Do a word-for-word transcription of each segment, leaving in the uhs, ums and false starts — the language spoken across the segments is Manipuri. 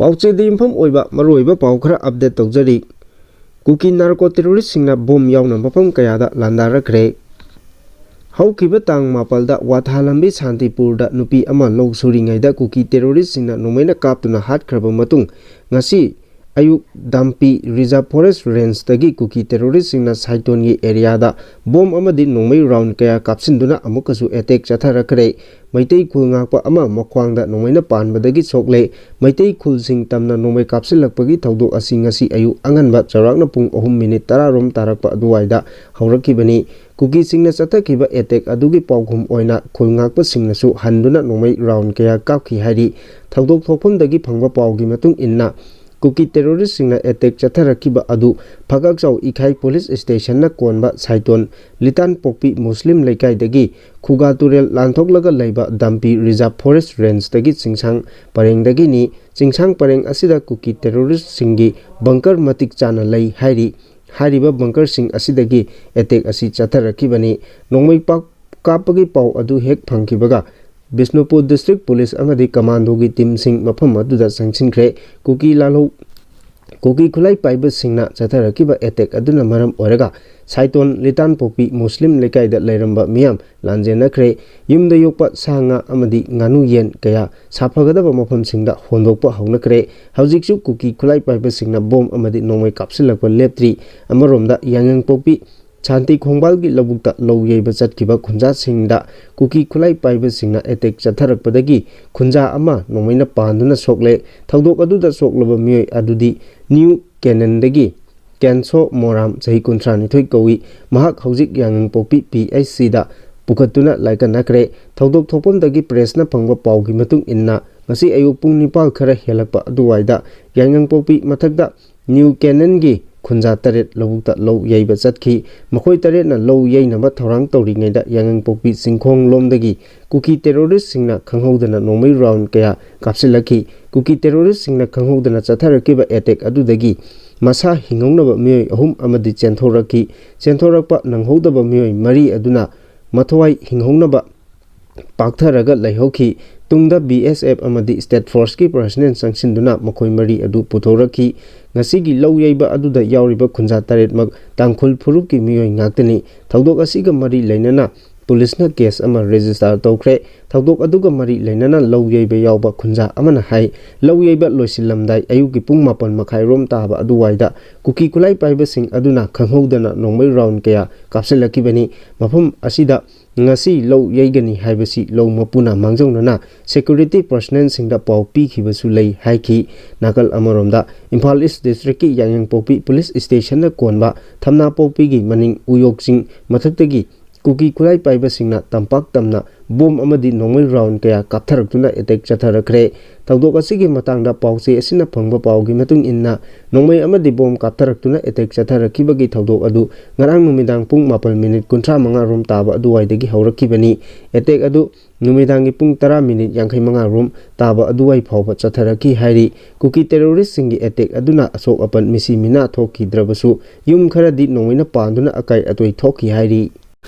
ꯄꯥꯎꯆꯦꯗ ꯌꯨꯝꯐꯝ ꯑꯣꯏꯕ ꯃꯔꯨꯑꯣꯏꯕ ꯄꯥꯎ ꯈꯔ ꯑꯞꯗꯦꯠ ꯇꯧꯖꯔꯤ꯫ ꯀꯨꯀꯤ ꯅꯥꯔꯀꯣ ꯇꯦꯔꯣꯔꯤꯁꯁꯤꯡꯅ ꯕꯣꯝ ꯌꯥꯎꯅ ꯃꯐꯝ ꯀꯌꯥꯗ ꯂꯥꯟꯗꯥꯔꯛꯈ꯭ꯔꯦ꯫ ꯍꯧꯈꯤꯕ ꯇꯥꯡ ꯃꯥꯄꯜꯗ ꯋꯥꯊꯥ ꯂꯝꯕꯤ ꯁꯥꯟꯇꯤꯄꯨꯔꯗ ꯅꯨꯄꯤ ꯑꯃ ꯂꯧ ꯁꯨꯔꯤꯉꯩꯗ ꯀꯨꯀꯤ ꯇꯦꯔꯣꯔꯤꯁꯁꯤꯡꯅ ꯅꯣꯡꯃꯩꯅ ꯀꯥꯞꯇꯨꯅ ꯍꯥꯠꯈ꯭ꯔꯕ ꯃꯇꯨꯡ, ꯉꯁꯤ ꯑꯌꯨꯛ ꯗꯥꯝꯄꯤ ꯔꯤꯖꯥꯔꯚ ꯐꯣꯔꯦꯁ ꯔꯦꯟꯖꯇꯒꯤ ꯀꯨꯀꯤ ꯇꯦꯔꯣꯔꯤꯁꯁꯤꯡꯅ ꯁꯥꯏꯇꯣꯟꯒꯤ ꯑꯦꯔꯤꯌꯥꯗ ꯕꯣꯝ ꯑꯃꯗꯤ ꯅꯣꯡꯃꯩ ꯔꯥꯎꯟ ꯀꯌꯥ ꯀꯥꯞꯁꯤꯟꯗꯨꯅ ꯑꯃꯨꯛꯀꯁꯨ ꯑꯦꯇꯦꯛ ꯆꯠꯊꯔꯛꯈ꯭ꯔꯦ꯫ ꯃꯩꯇꯩ ꯈꯨꯜ ꯉꯥꯛꯄ ꯑꯃ ꯃꯈ꯭ꯋꯥꯡꯗ ꯅꯣꯡꯃꯩꯅ ꯄꯥꯟꯕꯗꯒꯤ ꯁꯣꯛꯂꯦ꯫ ꯃꯩꯇꯩ ꯈꯨꯜꯁꯤꯡ ꯇꯝꯅ ꯅꯣꯡꯃꯩ ꯀꯥꯞꯁꯤꯜꯂꯛꯄꯒꯤ ꯊꯧꯗꯣꯛ ꯑꯁꯤ ꯉꯁꯤ ꯑꯌꯨꯛ ꯑꯉꯟꯕ ꯆꯥꯎꯔꯥꯛꯅ ꯄꯨꯡ ꯑꯍꯨꯝ ꯃꯤꯅꯤꯠ ꯇꯔꯥ ꯔꯣꯝ ꯇꯥꯔꯛꯄ ꯑꯗꯨꯋꯥꯏꯗ ꯍꯧꯔꯛꯈꯤꯕꯅꯤ꯫ ꯀꯨꯀꯤꯁꯤꯡꯅ ꯆꯠꯊꯈꯤꯕ ꯑꯦꯇꯦꯛ ꯑꯗꯨꯒꯤ ꯄꯥꯎꯈꯨꯝ ꯑꯣꯏꯅ ꯈꯨꯜ ꯉꯥꯛꯄꯁꯤꯡꯅꯁꯨ ꯍꯟꯗꯨꯅ ꯅꯣꯡꯃꯩ ꯔꯥꯎꯟ ꯀꯌꯥ ꯀꯥꯞꯈꯤ ꯍꯥꯏꯔꯤ꯫ ꯊꯧꯗꯣꯛ ꯊꯣꯛꯐꯝꯗꯒꯤ ꯐꯪꯕ ꯄꯥꯎꯒꯤ ꯃꯇꯨꯡ ꯏꯟꯅ, ꯀꯨꯀꯤ ꯇꯦꯔꯣꯔꯤꯁꯁꯤꯡꯅ ꯑꯦꯇꯦꯛ ꯆꯠꯊꯔꯛꯈꯤꯕ ꯑꯗꯨ ꯐꯒꯥꯛꯆꯥꯎ ꯏꯈꯥꯏ ꯄꯨꯂꯤꯁ ꯁ꯭ꯇꯦꯁꯟꯅ ꯀꯣꯟꯕ ꯁꯥꯏꯇꯣꯟ ꯂꯤꯇꯥꯟꯄꯣꯛꯄꯤ ꯃꯨꯁꯂꯤꯝ ꯂꯩꯀꯥꯏꯗꯒꯤ ꯈꯨꯒꯥ ꯇꯨꯔꯦꯜ ꯂꯥꯟꯊꯣꯛꯂꯒ ꯂꯩꯕ ꯗꯥꯝꯄꯤ ꯔꯤꯖꯥꯔꯚ ꯐꯣꯔꯦꯁ ꯔꯦꯟꯖꯇꯒꯤ ꯆꯤꯡꯁꯥꯡ ꯄꯔꯦꯡꯗꯒꯤꯅꯤ꯫ ꯆꯤꯡꯁꯥꯡ ꯄꯔꯦꯡ ꯑꯁꯤꯗ ꯀꯨꯀꯤ ꯇꯦꯔꯣꯔꯤꯁꯁꯤꯡꯒꯤ ꯕꯪꯀꯔ ꯃꯇꯤꯛ ꯆꯥꯅ ꯂꯩ ꯍꯥꯏꯔꯤ꯫ ꯍꯥꯏꯔꯤꯕ ꯕꯪꯀꯔꯁꯤꯡ ꯑꯁꯤꯗꯒꯤ ꯑꯦꯇꯦꯛ ꯑꯁꯤ ꯆꯠꯊꯔꯛꯈꯤꯕꯅꯤ꯫ ꯅꯣꯡꯃꯩ ꯄꯥꯛ-, ꯀꯥꯞꯄꯒꯤ ꯄꯥꯎ ꯑꯗꯨ ꯍꯦꯛ ꯐꯪꯈꯤꯕꯒ ꯕꯤꯁꯅꯨꯄꯨꯔ ꯗꯤꯁꯇ꯭ꯔꯤꯛ ꯄꯨꯂꯤꯁ ꯑꯃꯗꯤ ꯀꯃꯥꯟꯗꯣꯒꯤ ꯇꯤꯝꯁꯤꯡ ꯃꯐꯝ ꯑꯗꯨꯗ ꯆꯪꯁꯤꯟꯈ꯭ꯔꯦ꯫ ꯀꯨꯀꯤ ꯂꯥꯜꯍꯧ-, ꯀꯨꯀꯤ ꯈꯨꯠꯂꯥꯏ ꯄꯥꯏꯕꯁꯤꯡꯅ ꯆꯠꯊꯔꯛꯈꯤꯕ ꯑꯦꯇꯦꯛ ꯑꯗꯨꯅ ꯃꯔꯝ ꯑꯣꯏꯔꯒ ꯁꯥꯏꯇꯣꯟ ꯂꯤꯇꯥꯟꯄꯣꯛꯄꯤ ꯃꯨꯁꯂꯤꯝ ꯂꯩꯀꯥꯏꯗ ꯂꯩꯔꯝꯕ ꯃꯤꯌꯥꯝ ꯂꯥꯟꯖꯦꯟꯅꯈ꯭ꯔꯦ꯫ ꯌꯨꯝꯗ ꯌꯣꯛꯄ ꯁꯥ ꯉꯥ ꯑꯃꯗꯤ ꯉꯥꯅꯨ ꯌꯦꯟ ꯀꯌꯥ ꯁꯥꯐꯒꯗꯕ ꯃꯐꯝꯁꯤꯡꯗ ꯍꯣꯟꯗꯣꯛꯄ ꯍꯧꯅꯈ꯭ꯔꯦ꯫ ꯍꯧꯖꯤꯛꯁꯨ ꯀꯨꯀꯤ ꯈꯨꯠꯂꯥꯏ ꯄꯥꯏꯕꯁꯤꯡꯅ ꯕꯣꯝ ꯑꯃꯗꯤ ꯅꯣꯡꯃꯩ ꯀꯥꯞꯁꯤꯜꯂꯛꯄ ꯂꯦꯞꯇ꯭ꯔꯤ꯫ ꯑꯃꯔꯣꯝꯗ, ꯌꯥꯏꯉꯪꯄꯣꯛꯄꯤ ꯁꯥꯟꯇꯤ ꯈꯣꯡꯕꯥꯜꯒꯤ ꯂꯧꯕꯨꯛꯇ ꯂꯧ ꯌꯩꯕ ꯆꯠꯈꯤꯕ ꯈꯨꯟꯖꯥꯁꯤꯡꯗ ꯀꯨꯀꯤ ꯈꯨꯠꯂꯥꯏ ꯄꯥꯏꯕꯁꯤꯡꯅ ꯑꯦꯇꯦꯛ ꯆꯠꯊꯔꯛꯄꯗꯒꯤ ꯈꯨꯟꯖꯥ ꯑꯃ ꯅꯣꯡꯃꯩꯅ ꯄꯥꯟꯗꯨꯅ ꯁꯣꯛꯂꯦ꯫ ꯊꯧꯗꯣꯛ ꯑꯗꯨꯗ ꯁꯣꯛꯂꯕ ꯃꯤꯑꯣꯏ ꯑꯗꯨꯗꯤ ꯅ꯭ꯌꯨ ꯀꯦꯅꯟꯗꯒꯤ ꯀꯦꯟꯁꯣ ꯃꯣꯔꯥꯝ, ꯆꯍꯤ ꯀꯨꯟꯊ꯭ꯔꯥ ꯅꯤꯊꯣꯏ ꯀꯧꯏ꯫ ꯃꯍꯥꯛ ꯍꯧꯖꯤꯛ ꯌꯥꯏꯉꯪꯄꯣꯛꯄꯤ ꯄꯤ ꯑꯩꯆ ꯁꯤꯗ ꯄꯨꯈꯠꯇꯨꯅ ꯂꯥꯏꯀꯠꯅꯈ꯭ꯔꯦ꯫ ꯊꯧꯗꯣꯛ ꯊꯣꯛꯐꯝꯗꯒꯤ ꯄ꯭ꯔꯦꯁꯅ ꯐꯪꯕ ꯄꯥꯎꯒꯤ ꯃꯇꯨꯡ ꯏꯟꯅ, ꯉꯁꯤ ꯑꯌꯨꯛ ꯄꯨꯡ ꯅꯤꯄꯥꯜ ꯈꯔ ꯍꯦꯜꯂꯛꯄ ꯑꯗꯨꯋꯥꯏꯗ ꯌꯥꯏꯉꯪꯄꯣꯛꯄꯤ ꯃꯊꯛꯇ ꯅ꯭ꯌꯨ ꯀꯦꯅꯟꯒꯤ ꯈꯨꯟꯖꯥ ꯇꯔꯦꯠ ꯂꯧꯕꯨꯛꯇ ꯂꯧ ꯌꯩꯕ ꯆꯠꯈꯤ꯫ ꯃꯈꯣꯏ ꯇꯔꯦꯠꯅ ꯂꯧ ꯌꯩꯅꯕ ꯊꯧꯔꯥꯡ ꯇꯧꯔꯤꯉꯩꯗ ꯌꯥꯏꯉꯪꯄꯣꯛꯄꯤ ꯆꯤꯡꯈꯣꯡ ꯂꯣꯝꯗꯒꯤ ꯀꯨꯀꯤ ꯇꯦꯔꯣꯔꯤꯁꯁꯤꯡꯅ ꯈꯪꯍꯧꯗꯅ ꯅꯣꯡꯃꯩ ꯔꯥꯎꯟ ꯀꯌꯥ ꯀꯥꯞꯁꯤꯜꯂꯛꯈꯤ꯫ ꯀꯨꯀꯤ ꯇꯦꯔꯣꯔꯤꯁꯁꯤꯡꯅ ꯈꯪꯍꯧꯗꯅ ꯆꯠꯊꯔꯛꯈꯤꯕ ꯑꯦꯇꯦꯛ ꯑꯗꯨꯗꯒꯤ ꯃꯁꯥ ꯍꯤꯡꯍꯧꯅꯕ ꯃꯤꯑꯣꯏ ꯑꯍꯨꯝ ꯑꯃꯗꯤ ꯆꯦꯟꯊꯣꯔꯛꯈꯤ꯫ ꯆꯦꯟꯊꯣꯔꯛꯄ ꯅꯪꯍꯧꯗꯕ ꯃꯤꯑꯣꯏ ꯃꯔꯤ ꯑꯗꯨꯅ ꯃꯊ꯭ꯋꯥꯏ ꯍꯤꯡꯍꯧꯅꯕ ꯄꯥꯛꯊꯔꯒ ꯂꯩꯍꯧꯈꯤ꯫ ꯇꯨꯡꯗ B S F ꯑꯃꯗꯤ State Forceꯀꯤ personnel ꯆꯪꯁꯤꯟꯗꯨꯅ ꯃꯈꯣꯏ ꯃꯔꯤ ꯑꯗꯨ ꯄꯨꯊꯣꯔꯛꯈꯤ꯫ ꯉꯁꯤꯒꯤ ꯂꯧ ꯌꯩꯕ ꯑꯗꯨꯗ ꯌꯥꯎꯔꯤꯕ ꯈꯨꯟꯖꯥ ꯇꯔꯦꯠꯃꯛ ꯇꯥꯡꯈꯨꯜ ꯐꯨꯔꯨꯞꯀꯤ ꯃꯤꯑꯣꯏ ꯉꯥꯛꯇꯅꯤ꯫ ꯊꯧꯗꯣꯛ ꯑꯁꯤꯒ ꯃꯔꯤ ꯂꯩꯅꯅ ꯄꯨꯂꯤꯁꯅ case ꯑꯃ register ꯇꯧꯈ꯭ꯔꯦ꯫ ꯊꯧꯗꯣꯛ ꯑꯗꯨꯒ ꯃꯔꯤ ꯂꯩꯅꯅ ꯂꯧ ꯌꯩꯕ ꯌꯥꯎꯕ ꯈꯨꯟꯖꯥ ꯑꯃꯅ ꯍꯥꯏ, ꯂꯧ ꯌꯩꯕ ꯂꯣꯏꯁꯤꯜꯂꯝꯗꯥꯏ ꯑꯌꯨꯛꯀꯤ ꯄꯨꯡ ꯃꯥꯄꯟ ꯃꯈꯥꯏꯔꯣꯝ ꯇꯥꯕ ꯑꯗꯨꯋꯥꯏꯗ ꯀꯨꯀꯤ ꯈꯨꯠꯂꯥꯏ ꯄꯥꯏꯕꯁꯤꯡ ꯑꯗꯨꯅ ꯈꯪꯍꯧꯗꯅ ꯅꯣꯡꯃꯩ round ꯀꯌꯥ ꯀꯥꯞꯁꯤꯜꯂꯛꯈꯤꯕꯅꯤ꯫ ꯃꯐꯝ ꯑꯁꯤꯗ ꯉꯁꯤ ꯂꯧ ꯌꯩꯒꯅꯤ ꯍꯥꯏꯕꯁꯤ ꯂꯧ ꯃꯄꯨꯅ ꯃꯥꯡꯖꯧꯅꯅ security personnelꯁꯤꯡꯗ ꯄꯥꯎ ꯄꯤꯈꯤꯕꯁꯨ ꯂꯩ ꯍꯥꯏꯈꯤ꯫ ꯅꯥꯀꯜ ꯑꯃꯔꯣꯝꯗ, ꯏꯝꯐꯥꯜ East Districtꯀꯤ ꯌꯥꯏꯉꯪꯄꯣꯛꯄꯤ Police Stationꯅ ꯀꯣꯟꯕ ꯊꯝꯅꯥꯄꯣꯛꯄꯤꯒꯤ ꯃꯅꯤꯡ ꯎꯌꯣꯛ ꯆꯤꯡ ꯃꯊꯛꯇꯒꯤ ꯀꯨꯀꯤ ꯈꯨꯠꯂꯥꯏ ꯄꯥꯏꯕꯁꯤꯡꯅ ꯇꯝꯄꯥꯛ ꯇꯝꯅ bomb ꯑꯃꯗꯤ ꯅꯣꯡꯃꯩ round ꯀꯌꯥ ꯀꯥꯞꯊꯔꯛꯇꯨꯅ attack ꯆꯠꯊꯔꯛꯈ꯭ꯔꯦ꯫ ꯊꯧꯗꯣꯛ ꯑꯁꯤꯒꯤ ꯃꯇꯥꯡꯗ ꯄꯥꯎꯆꯦ ꯑꯁꯤꯅ ꯐꯪꯕ ꯄꯥꯎꯒꯤ ꯃꯇꯨꯡ ꯏꯟꯅ, ꯅꯣꯡꯃꯩ ꯑꯃꯗꯤ bomb ꯀꯥꯞꯊꯔꯛꯇꯨꯅ attack ꯆꯠꯊꯔꯛꯈꯤꯕꯒꯤ ꯊꯧꯗꯣꯛ ꯑꯗꯨ ꯉꯔꯥꯡ ꯅꯨꯃꯤꯗꯥꯡ ꯄꯨꯡ ꯃꯥꯄꯟ minute ꯀꯨꯟꯊ꯭ꯔꯥ ꯃꯉꯥ ꯔꯣꯝ ꯇꯥꯕ ꯑꯗꯨꯋꯥꯏꯗꯒꯤ ꯍꯧꯔꯛꯈꯤꯕꯅꯤ꯫ Attack ꯑꯗꯨ ꯅꯨꯃꯤꯗꯥꯡꯒꯤ ꯄꯨꯡ ꯇꯔꯥ minute ꯌꯥꯡꯈꯩ ꯃꯉꯥ ꯔꯣꯝ ꯇꯥꯕ ꯑꯗꯨꯋꯥꯏ ꯐꯥꯎꯕ ꯆꯠꯊꯔꯛꯈꯤ ꯍꯥꯏꯔꯤ꯫ ꯀꯨꯀꯤ terroristꯁꯤꯡꯒꯤ attack ꯑꯗꯨꯅ ꯑꯁꯣꯛ ꯑꯄꯟ ꯃꯤꯁꯤ ꯃꯤꯅꯥ ꯊꯣꯛꯈꯤꯗ꯭ꯔꯕꯁꯨ, ꯌꯨꯝ ꯈꯔꯗꯤ ꯅꯣꯡꯃꯩꯅ ꯄꯥꯟꯗꯨꯅ ꯑꯀꯥꯏ ꯑꯇꯣꯏ ꯊꯣꯛꯈꯤ ꯍꯥꯏꯔꯤ꯫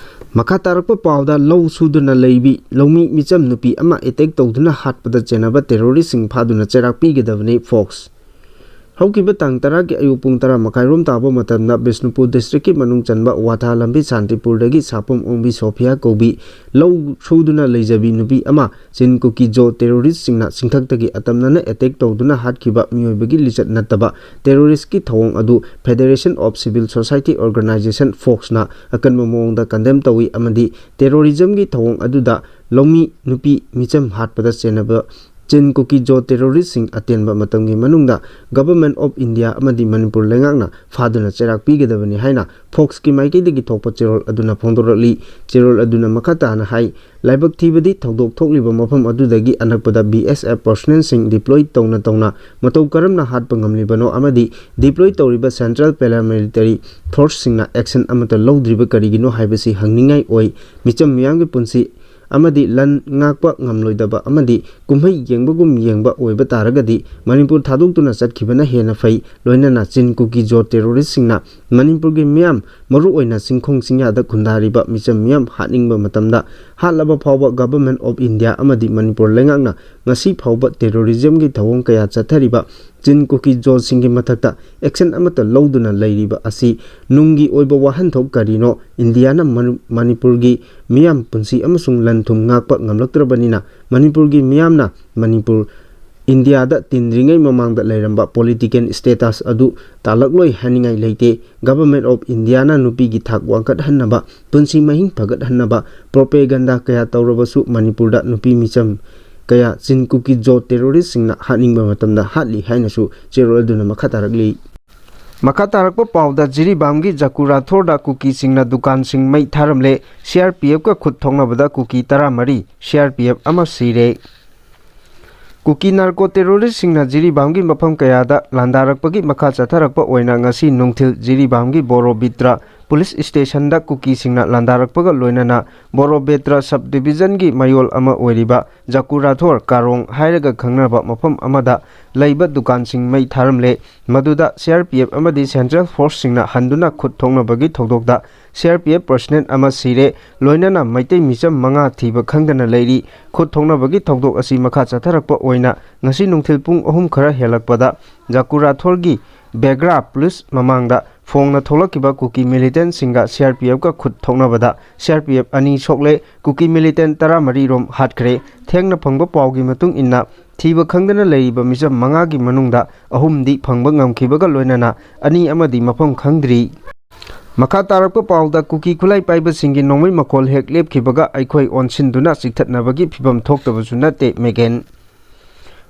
ꯃꯈꯥ ꯇꯥꯔꯛꯄ ꯄꯥꯎꯗ, ꯂꯧ ꯁꯨꯗꯨꯅ ꯂꯩꯕꯤ ꯂꯧꯃꯤ ꯃꯤꯆꯝ ꯅꯨꯄꯤ ꯑꯃ attack ꯇꯧꯗꯨꯅ ꯍꯥꯠꯄꯗ ꯆꯦꯟꯅꯕ terroristꯁꯤꯡ ꯐꯥꯗꯨꯅ ꯆꯩꯔꯥꯛ ꯄꯤꯒꯗꯕꯅꯤ, Fox꯫ ꯍꯧꯈꯤꯕ ꯇꯥꯡ ꯇꯔꯥꯒꯤ ꯑꯌꯨꯛ ꯄꯨꯡ ꯇꯔꯥ ꯃꯈꯥꯏꯔꯣꯝ ꯇꯥꯕ ꯃꯇꯝꯗ ꯕꯤꯁꯅꯨꯄꯨꯔ districtꯀꯤ ꯃꯅꯨꯡ ꯆꯟꯕ ꯋꯥꯊꯥ ꯂꯝꯕꯤ ꯁꯥꯟꯇꯤꯄꯨꯔꯗꯒꯤ ꯁꯥꯄꯝ ꯑꯣꯡꯕꯤ ꯁꯣꯐꯤꯌꯥ ꯀꯧꯕꯤ ꯂꯧ ꯁꯨꯗꯨꯅ ꯂꯩꯖꯕꯤ ꯅꯨꯄꯤ ꯑꯃ ꯆꯤꯟ ꯀꯨꯀꯤ ꯖꯣ terroristꯁꯤꯡꯅ ꯆꯤꯡꯊꯛꯇꯒꯤ ꯑꯇꯝꯅꯅ attack ꯇꯧꯗꯨꯅ ꯍꯥꯠꯈꯤꯕ ꯃꯤꯑꯣꯏꯕꯒꯤ ꯂꯤꯆꯠ ꯅꯠꯇꯕ terroristꯀꯤ ꯊꯧꯑꯣꯡ ꯑꯗꯨ Federation of Civil Society Organization, Foxꯅ ꯑꯀꯟꯕ ꯃꯑꯣꯡꯗ condemn ꯇꯧꯏ ꯑꯃꯗꯤ terrorismꯒꯤ ꯊꯧꯑꯣꯡ ꯑꯗꯨꯗ ꯂꯧꯃꯤ ꯅꯨꯄꯤ ꯃꯤꯆꯝ ꯍꯥꯠꯄꯗ ꯆꯦꯟꯅꯕ ꯆꯤꯟ ꯀꯨꯀꯤ ꯖꯣ terroristꯁꯤꯡ ꯑꯇꯦꯟꯕ ꯃꯇꯝꯒꯤ ꯃꯅꯨꯡꯗ Government of India ꯑꯃꯗꯤ ꯃꯅꯤꯄꯨꯔ ꯂꯩꯉꯥꯛꯅ ꯐꯥꯗꯨꯅ ꯆꯩꯔꯥꯛ ꯄꯤꯒꯗꯕꯅꯤ ꯍꯥꯏꯅ Foxꯀꯤ ꯃꯥꯏꯀꯩꯗꯒꯤ ꯊꯣꯛꯄ ꯆꯦꯔꯣꯜ ꯑꯗꯨꯅ ꯐꯣꯡꯗꯣꯔꯛꯂꯤ꯫ ꯆꯦꯔꯣꯜ ꯑꯗꯨꯅ ꯃꯈꯥ ꯇꯥꯅ ꯍꯥꯏ, ꯂꯥꯏꯕꯛ ꯊꯤꯕꯗꯤ ꯊꯧꯗꯣꯛ ꯊꯣꯛꯂꯤꯕ ꯃꯐꯝ ꯑꯗꯨꯗꯒꯤ ꯑꯅꯛꯄꯗ B S F personnelꯁꯤꯡ deploy ꯇꯧꯅ ꯇꯧꯅ ꯃꯇꯧ ꯀꯔꯝꯅ ꯍꯥꯠꯄ ꯉꯝꯂꯤꯕꯅꯣ ꯑꯃꯗꯤ deploy ꯇꯧꯔꯤꯕ Central Paramilitary Forceꯁꯤꯡꯅ action ꯑꯃꯠꯇ ꯂꯧꯗ꯭ꯔꯤꯕ ꯀꯔꯤꯒꯤꯅꯣ ꯍꯥꯏꯕꯁꯤ ꯍꯪꯅꯤꯡꯉꯥꯏ ꯑꯣꯏ꯫ ꯃꯤꯆꯝ ꯃꯤꯌꯥꯝꯒꯤ ꯄꯨꯟꯁꯤ ꯑꯃꯗꯤ ꯂꯟ ꯉꯥꯛꯄ ꯉꯝꯂꯣꯏꯗꯕ ꯑꯃꯗꯤ ꯀꯨꯝꯍꯩ ꯌꯦꯡꯕꯒꯨꯝ ꯌꯦꯡꯕ ꯑꯣꯏꯕ ꯇꯥꯔꯒꯗꯤ ꯃꯅꯤꯄꯨꯔ ꯊꯥꯗꯣꯛꯇꯨꯅ ꯆꯠꯈꯤꯕꯅ ꯍꯦꯟꯅ ꯐꯩ꯫ ꯂꯣꯏꯅꯅ ꯆꯤꯟ ꯀꯨꯀꯤ ꯖꯣ terroristꯁꯤꯡꯅ ꯃꯅꯤꯄꯨꯔꯒꯤ ꯃꯤꯌꯥꯝ ꯃꯔꯨꯑꯣꯏꯅ ꯆꯤꯡꯈꯣꯡ ꯆꯤꯡꯌꯥꯗ ꯈꯨꯟꯗꯥꯔꯤꯕ ꯃꯤꯆꯝ ꯃꯤꯌꯥꯝ ꯍꯥꯠꯅꯤꯡꯕ ꯃꯇꯝꯗ, ꯍꯥꯠꯂꯕ ꯐꯥꯎꯕ Government of India ꯑꯃꯗꯤ ꯃꯅꯤꯄꯨꯔ ꯂꯩꯉꯥꯛꯅ ꯉꯁꯤ ꯐꯥꯎꯕ terrorism ꯒꯤ ꯊꯧꯑꯣꯡ ꯀꯌꯥ ꯆꯠꯊꯔꯤꯕ ꯆꯤꯟ ꯀꯨꯀꯤ ꯖꯣꯁꯤꯡꯒꯤ ꯃꯊꯛꯇ action ꯑꯃꯠꯇ ꯂꯧꯗꯨꯅ ꯂꯩꯔꯤꯕ ꯑꯁꯤ ꯅꯨꯡꯒꯤ ꯑꯣꯏꯕ ꯋꯥꯍꯟꯊꯣꯛ ꯀꯔꯤꯅꯣ? ꯏꯟꯗꯤꯌꯥꯅ ꯃꯅꯤ-, ꯃꯅꯤꯄꯨꯔꯒꯤ ꯃꯤꯌꯥꯝ ꯄꯨꯟꯁꯤ ꯑꯃꯁꯨꯡ ꯂꯟ ꯊꯨꯝ ꯉꯥꯛꯄ ꯉꯝꯂꯛꯇ꯭ꯔꯕꯅꯤꯅ, ꯃꯅꯤꯄꯨꯔꯒꯤ ꯃꯤꯌꯥꯝꯅ ꯃꯅꯤꯄꯨꯔ ꯏꯟꯗꯤꯌꯥꯗ ꯇꯤꯟꯗ꯭ꯔꯤꯉꯩ ꯃꯃꯥꯡꯗ ꯂꯩꯔꯝꯕ political status ꯑꯗꯨ ꯇꯥꯜꯂꯛꯂꯣꯏ ꯍꯥꯏꯅꯤꯡꯉꯥꯏ ꯂꯩꯇꯦ꯫ Government of India ꯅ ꯅꯨꯄꯤꯒꯤ ꯊꯥꯛ ꯋꯥꯡꯈꯠꯍꯟꯅꯕ, ꯄꯨꯟꯁꯤ ꯃꯍꯤꯡ ꯐꯒꯠꯍꯟꯅꯕ propaganda ꯀꯌꯥ ꯇꯧꯔꯕꯁꯨ, ꯃꯅꯤꯄꯨꯔꯗ ꯅꯨꯄꯤ ꯃꯤꯆꯝ ꯀꯌꯥ ꯆꯤꯟ ꯀꯨꯀꯤ ꯖꯣ terrorist ꯁꯤꯡꯅ ꯍꯥꯠꯅꯤꯡꯕ ꯃꯇꯝꯗ ꯍꯥꯠꯂꯤ ꯍꯥꯏꯅꯁꯨ ꯆꯦꯔꯣꯜ ꯑꯗꯨꯅ ꯃꯈꯥ ꯇꯥꯔꯛꯂꯤ꯫ ꯃꯈꯥ ꯇꯥꯔꯛꯄ ꯄꯥꯎꯗ, ꯖꯤꯔꯤꯕꯥꯝꯒꯤ ꯖꯀꯨꯔꯥꯊꯣꯔꯗ ꯀꯨꯀꯤꯁꯤꯡꯅ ꯗꯨꯀꯥꯟꯁꯤꯡ ꯃꯩ ꯊꯥꯔꯝꯂꯦ꯫ C R P F ꯀ ꯈꯨꯠ ꯊꯣꯛꯅꯕꯗ ꯀꯨꯀꯤ ꯇꯔꯥꯃꯔꯤ, C R P F ꯑꯃ ꯁꯤꯔꯦ꯫ ꯀꯨꯀꯤ narco terrorist ꯁꯤꯡꯅ ꯖꯤꯔꯤꯕꯥꯝꯒꯤ ꯃꯐꯝ ꯀꯌꯥꯗ ꯂꯥꯟꯗꯥꯔꯛꯄꯒꯤ ꯃꯈꯥ ꯆꯠꯊꯔꯛꯄ ꯑꯣꯏꯅ ꯉꯁꯤ ꯅꯨꯡꯊꯤꯜ ꯖꯤꯔꯤꯕꯥꯝꯒꯤ ꯕꯣꯔꯣꯕꯤꯇ꯭ꯔ police station ꯗ ꯀꯨꯀꯤꯁꯤꯡꯅ ꯂꯥꯟꯗꯥꯔꯛꯄꯒ ꯂꯣꯏꯅꯅ ꯕꯣꯔꯣꯕꯦꯇ꯭ꯔ sub division ꯒꯤ ꯃꯌꯣꯜ ꯑꯃ ꯑꯣꯏꯔꯤꯕ ꯖꯀꯨꯔꯥꯊꯣꯔ ꯀꯥꯔꯣꯡ ꯍꯥꯏꯔꯒ ꯈꯪꯅꯕ ꯃꯐꯝ ꯑꯃꯗ ꯂꯩꯕ ꯗꯨꯀꯥꯟꯁꯤꯡ ꯃꯩ ꯊꯥꯔꯝꯂꯦ꯫ ꯃꯗꯨꯗ C R P F ꯑꯃꯗꯤ central force ꯁꯤꯡꯅ ꯍꯟꯗꯨꯅ ꯈꯨꯠ ꯊꯣꯛꯅꯕꯒꯤ ꯊꯧꯗꯣꯛꯇ C R P F personnel ꯑꯃ ꯁꯤꯔꯦ, ꯂꯣꯏꯅꯅ ꯃꯩꯇꯩ ꯃꯤꯆꯝ ꯃꯉꯥ ꯊꯤꯕ ꯈꯪꯗꯅ ꯂꯩꯔꯤ꯫ ꯈꯨꯠ ꯊꯣꯛꯅꯕꯒꯤ ꯊꯧꯗꯣꯛ ꯑꯁꯤ ꯃꯈꯥ ꯆꯠꯊꯔꯛꯄ ꯑꯣꯏꯅ ꯉꯁꯤ ꯅꯨꯡꯊꯤꯜ ꯄꯨꯡ ꯑꯍꯨꯝ ꯈꯔ ꯍꯦꯜꯂꯛꯄꯗ ꯖꯀꯨꯔꯥꯊꯣꯔꯒꯤ ꯕꯦꯒ꯭ꯔꯥ police ꯃꯃꯥꯡꯗ ꯐꯣꯡꯅ ꯊꯣꯛꯂꯛꯈꯤꯕ ꯀꯨꯀꯤ militant ꯁꯤꯡꯒ C R P F ꯀ ꯈꯨꯠ ꯊꯣꯛꯅꯕꯗ C R P F ꯑꯅꯤ ꯁꯣꯛꯂꯦ, ꯀꯨꯀꯤ militant ꯇꯔꯥꯃꯔꯤ ꯔꯣꯝ ꯍꯥꯠꯈ꯭ꯔꯦ꯫ ꯊꯦꯡꯅ ꯐꯪꯕ ꯄꯥꯎꯒꯤ ꯃꯇꯨꯡ ꯏꯟꯅ, ꯊꯤꯕ ꯈꯪꯗꯅ ꯂꯩꯔꯤꯕ ꯃꯤꯆꯝ ꯃꯉꯥꯒꯤ ꯃꯅꯨꯡꯗ ꯑꯍꯨꯝꯗꯤ ꯐꯪꯕ ꯉꯝꯈꯤꯕꯒ ꯂꯣꯏꯅꯅ ꯑꯅꯤ ꯑꯃꯗꯤ ꯃꯐꯝ ꯈꯪꯗ꯭ꯔꯤ꯫ ꯃꯈꯥ ꯇꯥꯔꯛꯄ ꯄꯥꯎꯗ, ꯀꯨꯀꯤ ꯈꯨꯠꯂꯥꯏ ꯄꯥꯏꯕꯁꯤꯡꯒꯤ ꯅꯣꯡꯃꯩ ꯃꯈꯣꯜ ꯍꯦꯛ ꯂꯦꯞꯈꯤꯕꯒ ꯑꯩꯈꯣꯏ ꯑꯣꯟꯁꯤꯟꯗꯨꯅ ꯆꯤꯛꯊꯠꯅꯕꯒꯤ ꯐꯤꯚꯝ ꯊꯣꯛꯇꯕꯁꯨ ꯅꯠꯇꯦ, ꯃꯦꯒꯦꯟ꯫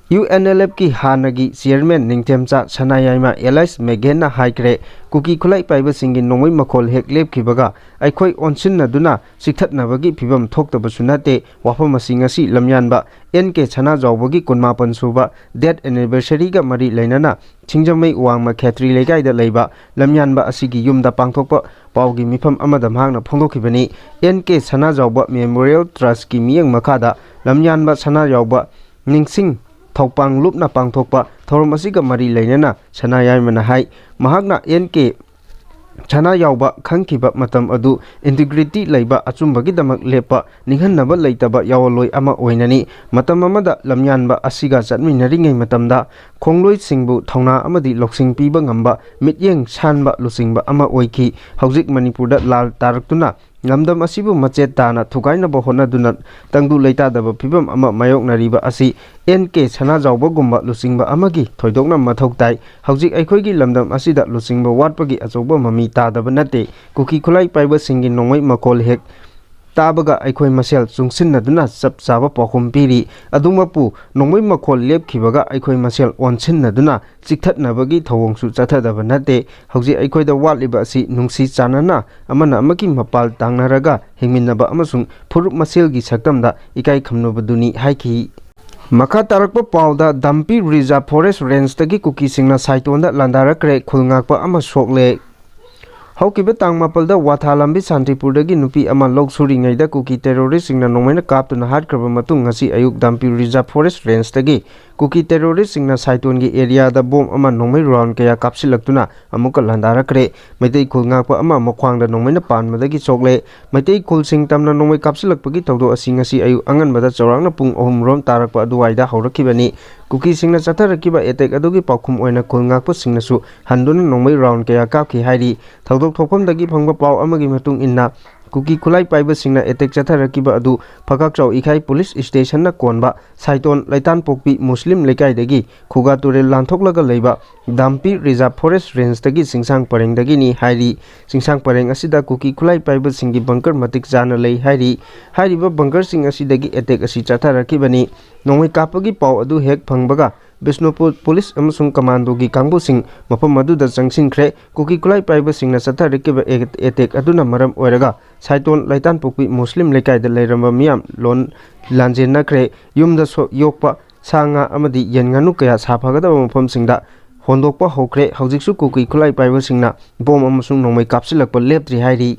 U N L F ꯀꯤ ꯍꯥꯟꯅꯒꯤ chairman ꯅꯤꯡꯊꯦꯝꯆꯥ ꯁꯅꯥꯌꯥꯏꯃ alias ꯃꯦꯒꯦꯟꯅ ꯍꯥꯏꯈ꯭ꯔꯦ, ꯀꯨꯀꯤ ꯈꯨꯠꯂꯥꯏ ꯄꯥꯏꯕꯁꯤꯡꯒꯤ ꯅꯣꯡꯃꯩ ꯃꯈꯣꯜ ꯍꯦꯛ ꯂꯦꯞꯈꯤꯕꯒ ꯑꯩꯈꯣꯏ ꯑꯣꯟꯁꯤꯟꯅꯗꯨꯅ ꯆꯤꯛꯊꯠꯅꯕꯒꯤ ꯐꯤꯚꯝ ꯊꯣꯛꯇꯕꯁꯨ ꯅꯠꯇꯦ꯫ ꯋꯥꯐꯝ ꯑꯁꯤ ꯉꯁꯤ ꯂꯝꯌꯥꯟꯕ N K ꯁꯅꯥꯖꯥꯎꯕꯒꯤ ꯀꯨꯟꯃꯥꯄꯟ ꯁꯨꯕ death anniversary ꯒ ꯃꯔꯤ ꯂꯩꯅꯅ ꯁꯤꯡꯖꯃꯩ ꯋꯥꯡꯃ ꯈꯦꯇ꯭ꯔꯤ ꯂꯩꯀꯥꯏꯗ ꯂꯩꯕ ꯂꯝꯌꯥꯟꯕ ꯑꯁꯤꯒꯤ ꯌꯨꯝꯗ ꯄꯥꯡꯊꯣꯛꯄ ꯄꯥꯎꯒꯤ ꯃꯤꯐꯝ ꯑꯃꯗ ꯃꯍꯥꯛꯅ ꯐꯣꯡꯗꯣꯛꯈꯤꯕꯅꯤ꯫ N K ꯁꯅꯥꯖꯥꯎꯕ Memorial Trust ꯀꯤ ꯃꯤꯠꯌꯦꯡ ꯃꯈꯥꯗ ꯂꯝꯌꯥꯟꯕ ꯁꯅꯥꯖꯥꯎꯕ ꯅꯤꯡꯁꯤꯡ ꯊꯧꯄꯥꯡ ꯂꯨꯞꯅ ꯄꯥꯡꯊꯣꯛꯄ ꯊꯧꯔꯝ ꯑꯁꯤꯒ ꯃꯔꯤ ꯂꯩꯅꯅ ꯁꯅꯥꯌꯥꯏꯃꯅ ꯍꯥꯏ, ꯃꯍꯥꯛꯅ N K ꯁꯅꯥ ꯌꯥꯎꯕ ꯈꯪꯈꯤꯕ ꯃꯇꯝ ꯑꯗꯨ ꯏꯟꯇꯤꯒ꯭ꯔꯤꯇꯤ ꯂꯩꯕ, ꯑꯆꯨꯝꯕꯒꯤꯗꯃꯛ ꯂꯦꯞꯄ, ꯅꯤꯡꯍꯟꯅꯕ ꯂꯩꯇꯕ ꯌꯥꯑꯣꯟꯂꯣꯏ ꯑꯃ ꯑꯣꯏꯅꯅꯤ꯫ ꯃꯇꯝ ꯑꯃꯗ ꯂꯝꯌꯥꯟꯕ ꯑꯁꯤꯒ ꯆꯠꯃꯤꯟꯅꯔꯤꯉꯩ ꯃꯇꯝꯗ ꯈꯣꯡꯂꯣꯏꯁꯤꯡꯕꯨ ꯊꯧꯅꯥ ꯑꯃꯗꯤ ꯂꯧꯁꯤꯡ ꯄꯤꯕ ꯉꯝꯕ, ꯃꯤꯠꯌꯦꯡ ꯁꯥꯟꯕ ꯂꯨꯆꯤꯡꯕ ꯑꯃ ꯑꯣꯏꯈꯤ꯫ ꯍꯧꯖꯤꯛ ꯃꯅꯤꯄꯨꯔꯗ ꯂꯥꯜ ꯇꯥꯔꯛꯇꯨꯅ ꯂꯝꯗꯝ ꯑꯁꯤꯕꯨ ꯃꯆꯦꯠ ꯇꯥꯅ ꯊꯨꯒꯥꯏꯅꯕ ꯍꯣꯠꯅꯗꯨꯅ ꯇꯪꯗꯨ ꯂꯩꯇꯥꯗꯕ ꯐꯤꯕꯝ ꯑꯃ ꯃꯥꯌꯣꯛꯅꯔꯤꯕ ꯑꯁꯤ ꯑꯦꯟ ꯀꯦ ꯁꯅꯥꯖꯥꯎꯕꯒꯨꯝꯕ ꯂꯨꯆꯤꯡꯕ ꯑꯃꯒꯤ ꯊꯣꯏꯗꯣꯛꯅ ꯃꯊꯧ ꯇꯥꯏ꯫ ꯍꯧꯖꯤꯛ ꯑꯩꯈꯣꯏꯒꯤ ꯂꯝꯗꯝ ꯑꯁꯤꯗ ꯂꯨꯆꯤꯡꯕ ꯋꯥꯠꯄꯒꯤ ꯑꯆꯧꯕ ꯃꯃꯤ ꯇꯥꯗꯕ ꯅꯠꯇꯦ꯫ ꯀꯨꯀꯤ ꯈꯨꯠꯂꯥꯏ ꯄꯥꯏꯕꯁꯤꯡꯒꯤ ꯅꯣꯡꯃꯩ ꯃꯈꯣꯜ ꯍꯦꯛ ꯇꯥꯕꯒ ꯑꯩꯈꯣꯏ ꯃꯁꯦꯜ ꯆꯨꯡꯁꯤꯟꯅꯗꯨꯅ ꯆꯞ ꯆꯥꯕ ꯄꯥꯎꯈꯨꯝ ꯄꯤꯔꯤ꯫ ꯑꯗꯨꯃꯛꯄꯨ ꯅꯣꯡꯃꯩ ꯃꯈꯣꯜ ꯂꯦꯞꯈꯤꯕꯒ ꯑꯩꯈꯣꯏ ꯃꯁꯦꯜ ꯑꯣꯟꯁꯤꯟꯅꯗꯨꯅ ꯆꯤꯛꯊꯠꯅꯕꯒꯤ ꯊꯧꯑꯣꯡꯁꯨ ꯆꯠꯊꯗꯕ ꯅꯠꯇꯦ꯫ ꯍꯧꯖꯤꯛ ꯑꯩꯈꯣꯏꯗ ꯋꯥꯠꯂꯤꯕ ꯑꯁꯤ ꯅꯨꯡꯁꯤ ꯆꯥꯟꯅꯅ ꯑꯃꯅ ꯑꯃꯒꯤ ꯃꯄꯥꯜ ꯇꯥꯡꯅꯔꯒ ꯍꯤꯡꯃꯤꯟꯅꯕ ꯑꯃꯁꯨꯡ ꯐꯨꯔꯨꯞ ꯃꯁꯦꯜꯒꯤ ꯁꯛꯇꯝꯗ ꯏꯀꯥꯏ ꯈꯨꯝꯅꯕꯗꯨꯅꯤ ꯍꯥꯏꯈꯤ꯫ ꯃꯈꯥ ꯇꯥꯔꯛꯄ ꯄꯥꯎꯗ, ꯗꯝꯄꯤ ꯔꯤꯖꯥꯔꯚ ꯐꯣꯔꯦꯁ꯭ꯠ ꯔꯦꯟꯖꯇꯒꯤ ꯀꯨꯀꯤꯁꯤꯡꯅ ꯁꯥꯏꯇꯣꯟꯗ ꯂꯥꯟꯗꯥꯔꯛꯈ꯭ꯔꯦ, ꯈꯨꯜ ꯉꯥꯛꯄ ꯑꯃ ꯁꯣꯛꯂꯦ꯫ ꯍꯧꯈꯤꯕ ꯇꯥꯡ ꯃꯥꯄꯜꯗ ꯋꯥꯊꯥ ꯂꯝꯕꯤ ꯁꯥꯟꯇꯤꯄꯨꯔꯗꯒꯤ ꯅꯨꯄꯤ ꯑꯃ ꯂꯧ ꯁꯨꯔꯤꯉꯩꯗ ꯀꯨꯀꯤ ꯇꯦꯔꯣꯔꯤꯁ꯭ꯠꯁꯤꯡꯅ ꯅꯣꯡꯃꯩꯅ ꯀꯥꯞꯇꯨꯅ ꯍꯥꯠꯈ꯭ꯔꯕ ꯃꯇꯨꯡ, ꯉꯁꯤ ꯑꯌꯨꯛ ꯗꯝꯄꯤ ꯔꯤꯖꯥꯔꯚ ꯐꯣꯔꯦꯁ꯭ꯠ ꯔꯦꯟꯖꯇꯒꯤ ꯀꯨꯀꯤ ꯇꯦꯔꯣꯔꯤꯁ꯭ꯠꯁꯤꯡꯅ ꯁꯥꯏꯇꯣꯟꯒꯤ ꯑꯦꯔꯤꯌꯥꯗ ꯕꯣꯝ ꯑꯃ ꯅꯣꯡꯃꯩ ꯔꯥꯎꯟ ꯀꯌꯥ ꯀꯥꯞꯁꯤꯜꯂꯛꯇꯨꯅ ꯑꯃꯨꯛꯀ ꯂꯥꯟꯗꯥꯔꯛꯈ꯭ꯔꯦ꯫ ꯃꯩꯇꯩ ꯈꯨꯜ ꯉꯥꯛꯄ ꯑꯃ ꯃꯈ꯭ꯋꯥꯡꯗ ꯅꯣꯡꯃꯩꯅ ꯄꯥꯟꯕꯗꯒꯤ ꯁꯣꯛꯂꯦ꯫ ꯃꯩꯇꯩ ꯈꯨꯜꯁꯤꯡ ꯇꯝꯅ ꯅꯣꯡꯃꯩ ꯀꯥꯞꯁꯤꯜꯂꯛꯄꯒꯤ ꯊꯧꯗꯣꯛ ꯑꯁꯤ ꯉꯁꯤ ꯑꯌꯨꯛ ꯑꯉꯟꯕꯗ ꯆꯥꯎꯔꯥꯛꯅ ꯄꯨꯡ ꯑꯍꯨꯝ ꯔꯣꯝ ꯇꯥꯔꯛꯄ ꯑꯗꯨꯋꯥꯏꯗ ꯍꯧꯔꯛꯈꯤꯕꯅꯤ꯫ ꯀꯨꯀꯤꯁꯤꯡꯅ ꯆꯠꯊꯔꯛꯈꯤꯕ ꯑꯦꯇꯦꯛ ꯑꯗꯨꯒꯤ ꯄꯥꯎꯈꯨꯝ ꯑꯣꯏꯅ ꯈꯨꯜ ꯉꯥꯛꯄꯁꯤꯡꯅꯁꯨ ꯍꯟꯗꯨꯅ ꯅꯣꯡꯃꯩ ꯔꯥꯎꯟ ꯀꯌꯥ ꯀꯥꯞꯈꯤ ꯍꯥꯏꯔꯤ꯫ ꯊꯧꯗꯣꯛ ꯊꯣꯛꯐꯝꯗꯒꯤ ꯐꯪꯕ ꯄꯥꯎ ꯑꯃꯒꯤ ꯃꯇꯨꯡ ꯏꯟꯅ, ꯀꯨꯀꯤ ꯈꯨꯠꯂꯥꯏ ꯄꯥꯏꯕꯁꯤꯡꯅ ꯑꯦꯇꯦꯛ ꯆꯠꯊꯔꯛꯈꯤꯕ ꯑꯗꯨ ꯐꯒꯥꯛꯆꯥꯎ ꯏꯈꯥꯏ ꯄꯨꯂꯤꯁ ꯁ꯭ꯇꯦꯁꯟꯅ ꯀꯣꯟꯕ ꯁꯥꯏꯇꯣꯟ ꯂꯩꯇꯥꯟꯄꯣꯛꯄꯤ ꯃꯨꯁꯂꯤꯝ ꯂꯩꯀꯥꯏꯗꯒꯤ ꯈꯨꯒꯥ ꯇꯨꯔꯦꯜ ꯂꯥꯟꯊꯣꯛꯂꯒ ꯂꯩꯕ ꯗꯥꯝꯄꯤ ꯔꯤꯖꯥꯔꯚ ꯐꯣꯔꯦꯁ꯭ꯠ ꯔꯦꯟꯖꯇꯒꯤ ꯆꯤꯡꯁꯥꯡ ꯄꯔꯦꯡꯗꯒꯤꯅꯤ ꯍꯥꯏꯔꯤ꯫ ꯆꯤꯡꯁꯥꯡ ꯄꯔꯦꯡ ꯑꯁꯤꯗ ꯀꯨꯀꯤ ꯈꯨꯠꯂꯥꯏ ꯄꯥꯏꯕꯁꯤꯡꯒꯤ ꯕꯪꯀꯔ ꯃꯇꯤꯛ ꯆꯥꯅ ꯂꯩ ꯍꯥꯏꯔꯤ꯫ ꯍꯥꯏꯔꯤꯕ ꯕꯪꯀꯔꯁꯤꯡ ꯑꯁꯤꯗꯒꯤ ꯑꯦꯇꯦꯛ ꯑꯁꯤ ꯆꯠꯊꯔꯛꯈꯤꯕꯅꯤ꯫ ꯅꯣꯡꯃꯩ ꯀꯥꯞꯄꯒꯤ ꯄꯥꯎ ꯑꯗꯨ ꯍꯦꯛ ꯐꯪꯕꯒ ꯕꯤꯁꯅꯨꯄꯨꯔ ꯄꯨꯂꯤꯁ ꯑꯃꯁꯨꯡ ꯀꯃꯥꯟꯗꯣꯒꯤ ꯀꯥꯡꯕꯨꯁꯤꯡ ꯃꯐꯝ ꯑꯗꯨꯗ ꯆꯪꯁꯤꯟꯈ꯭ꯔꯦ꯫ ꯀꯨꯀꯤ ꯈꯨꯠꯂꯥꯏ ꯄꯥꯏꯕꯁꯤꯡꯅ ꯆꯠꯊꯔꯛꯈꯤꯕ ꯑꯦ-, ꯑꯦꯇꯦꯛ ꯑꯗꯨꯅ ꯃꯔꯝ ꯑꯣꯏꯔꯒ ꯁꯥꯏꯇꯣꯟ ꯂꯩꯇꯥꯟꯄꯣꯛꯄꯤ ꯃꯨꯁꯂꯤꯝ ꯂꯩꯀꯥꯏꯗ ꯂꯩꯔꯝꯕ ꯃꯤꯌꯥꯝ ꯂꯣꯟ ꯂꯥꯟꯖꯦꯟꯅꯈ꯭ꯔꯦ꯫ ꯌꯨꯝꯗ ꯁꯣ-, ꯌꯣꯛꯄ ꯁꯥ ꯉꯥ ꯑꯃꯗꯤ ꯌꯦꯟ ꯉꯥꯅꯨ ꯀꯌꯥ ꯁꯥꯐꯒꯗꯕ ꯃꯐꯝꯁꯤꯡꯗ ꯍꯣꯟꯗꯣꯛꯄ ꯍꯧꯈ꯭ꯔꯦ꯫ ꯍꯧꯖꯤꯛꯁꯨ ꯀꯨꯀꯤ ꯈꯨꯠꯂꯥꯏ ꯄꯥꯏꯕꯁꯤꯡꯅ ꯕꯣꯝ ꯑꯃꯁꯨꯡ ꯅꯣꯡꯃꯩ ꯀꯥꯞꯁꯤꯜꯂꯛꯄ ꯂꯦꯞꯇ꯭ꯔꯤ ꯍꯥꯏꯔꯤ꯫